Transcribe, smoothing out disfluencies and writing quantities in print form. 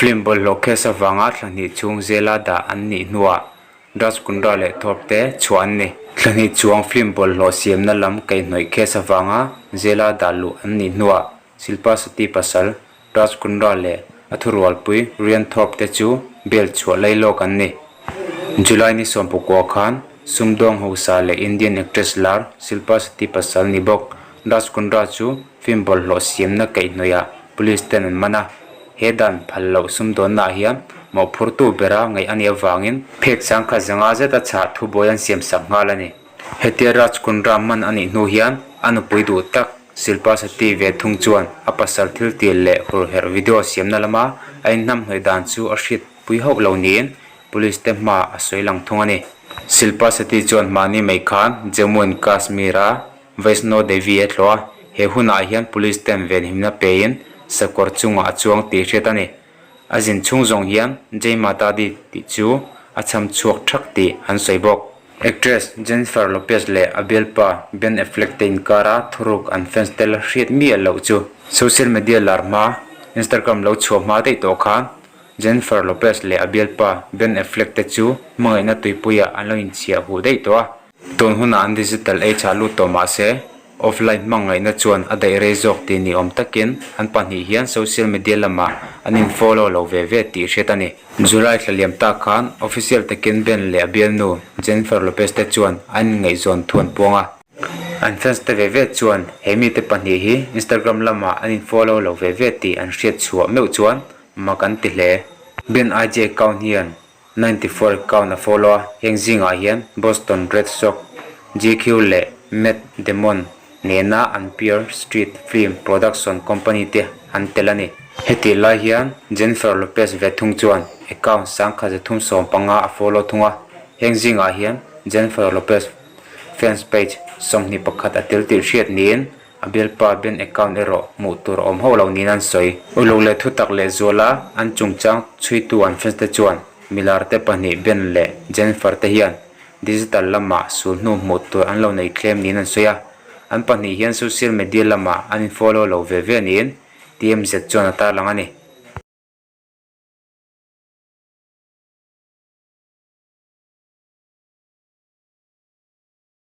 Film bawlhhlawh case avanga thla hnih chhung zela dah an nih hnuah Raj Kundra leh Thorpe te chhuah an ni. Thla hnih chuang film bawlhhlawh siamna lam kaihhnawih case avanga zela dah luh an nih hnuah Shilpa Shetty pasal Raj Kundra leh a thurualpui Ryan Thorpe te chu bail chhuah lai lawk an ni. July ni sawmpakua khan sumdawng hausa leh Indian actress lar Shilpa Shetty pasal ni bawk Raj Kundra chu film bawlhhlawh siamna kaihhnawihah police ten an man a. He dan phal loh sumdawnnaah hian mawhphurtu bera ngaih a nih avangin phek sangkhat zanga zeta chhah thubuai an siamsak nghal a ni. Hetia Raj Kundra man a nih hnu hian a nupui duh tak Shilpa Shetty ve thung chuan a pasal thil tir leh hurherh video siamna lama a inhnamhnawih dan chu a hriatpui hauh lo niin Police te hma a sawi lang thung a ni. Shilpa Shetty chuan mahni mai khan Jammu and Kashmir a Vaishno Devi a tlawh a, he hunah hian Police ten venhimna pein sakawr chungah a chuang tih hriat a ni. A zin chhung zawng hian Jai Mata Di tih chu a chham chhuak thak tih an sawi bawk. Actress Jennifer Lopez leh a bialpa Ben Affleck te inkara thuruk an fans te la hriat miah loh chu social media lar hma Instagram lo chhuah hma daih tawh khan Jennifer Lopez leh a bialpa Ben Affleck te chu hmangaihna tuipuiah an lo inchhiah huh daih tawh a. Tun hunah an digital age ah lut tawh mah se, offline hmangaihna chuan a daih rei zawk tih ni awm takin an pahnih hian social media lamah an in follow lo ve ve tih hriat a ni. July thla liam tak khan official takin Ben leh a bialnu Jennifer Lopez te chuan an inngaihzawn thu an puang a. An fans te ve ve chuan he mite pahnih hi Instagram lamah an in follow lo ve ve tih an hriat chhuah meuh chuan mak an ti hle. Ben IG account hian 94 account a follow a, heng zingah hian Boston Red Sox, GQ leh Matt Damon nena an Pure Street Film Production Company te an tel a ni. Hetih lai hian Jennifer Lopez ve thung chuan account 1375 a follow thung a, heng zingah hian Jennifer Lopez fans page 21 a tel tih hriat niin A bialpa bank account erawh hmuh tur a awm hauh lo niin an sawi. Uluk leh thutak leh zuala an chungchang chhuitu an fans te chuan milar te pahnih Ben leh Jennifer te hian digital lamah sul hnu hmuh tur an lo nei thlem niin an sawi a. An pahnih hian social media lamah an in follow lo ve ve niin TMZ chuan a tarlang a ni.